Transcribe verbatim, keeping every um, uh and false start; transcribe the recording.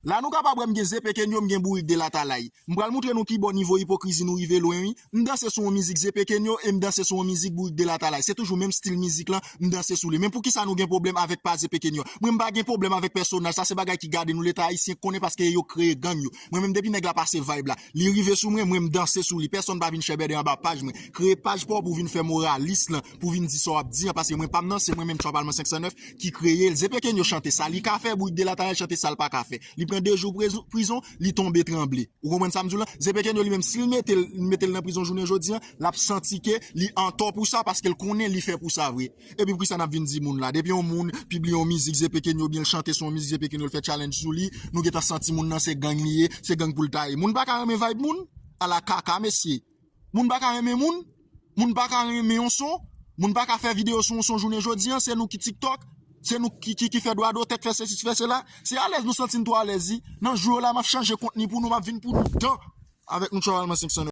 La nou kapab wè m gen Zepekenyo, m gen Bourik de Latalay. M pral moutre nou ki bò nivo ipokrizi nou rive lwen wi. M danse sou yon mizik Zepekenyo e m danse sou yon mizik Bourik de Latalay. Se toujou menm stil mizik lan, m danse sou li. Men poukisa nou gen pwoblèm avèk pa Zepekenyo? Mwen m pa gen pwoblèm avèk pèsonaj, sa se bagay ki gade nou Leta ayisyen konnen paske yo kreye gang yo. Mwen menm depi nèg la pase vibe la, li rive sou mwen, mwen m danse sou li. Pèsonn pa vin chèbèdè anba paj mwen. Kreye paj pa w pou vin fè moralis lan, pou vin di sa w ap di an, paske mwen pa m nan, se mwen menm Tchwa Palman senk san nèf ki kreye l. Zepekenyo chante sa li ka fè, Bourik de Latalay chante sa l pa ka fè. Li pran de jou prizon, li tonbe tranble. Ou konprann sa m di w lan? Zepekenyo li menm, si l mete l, mete l nan prizon jounen jodi an, l ap santi ke li antò pou sa, paske l konnen li fè pou sa vre. Epi poukisa n ap vin di moun la? Depi yon moun pibliye yon mizik Zepekenyo, oubyen l chante sou yon mizik Zepekenyo, l fè challenge sou li, nou gentan santi moun nan se gang li ye, se gang pou l ta ye. Moun pa ka renmen vibe moun? Ala kaka, mesye. Moun pa ka renmen moun? Moun pa ka renmen yon son? Moun pa ka fè videyo sou yon son jounen jodi an? Se nou ki TikTok? Se nou ki, ki, ki fè dwa dotè, k fè sesi, k fè sela? Se alèz nou santi n twò alèz wi. Nan jou yo la, m ap chanje kontni pou nou, m ap vin pou nou dan avèk nou Tchwa Palman senk san nèf.